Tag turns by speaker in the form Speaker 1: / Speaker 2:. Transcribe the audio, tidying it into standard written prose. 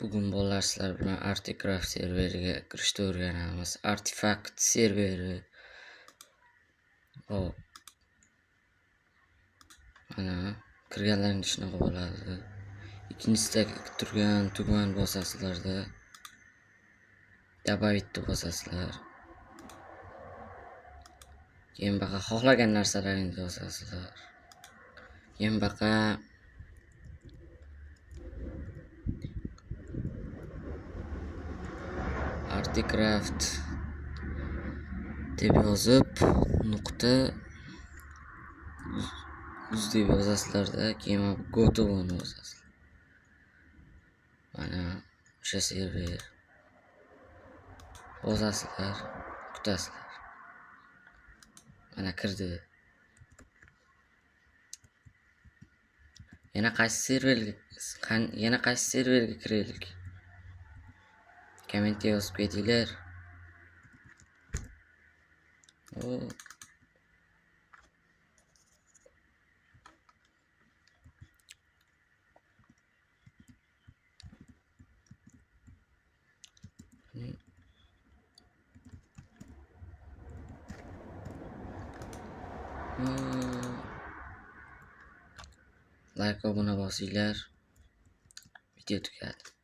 Speaker 1: Bugun bolalar sizlar bilan Articraft serveriga kirishni o'rganamiz. Artifact serveri. Hop. Mana kirganlaringda shunaqa bo'ladi. Ikkinchisida turgan tugmani bosasizlarda добавить bosasizlar. Keyin baqa xohlagan narsalaringizni yozasizlar. Keyin baqa Articraft deb yozib nuqta uz deb yozasizlarda, keyin gotovni bosasizlar. Mana o'sha server bosasizlar, kutasizlar. Mana kirdi. Yana qaysi serverga kiraylik? Kommentga yozib ketinglar. Like, obuna bosinglar. Video tugadi.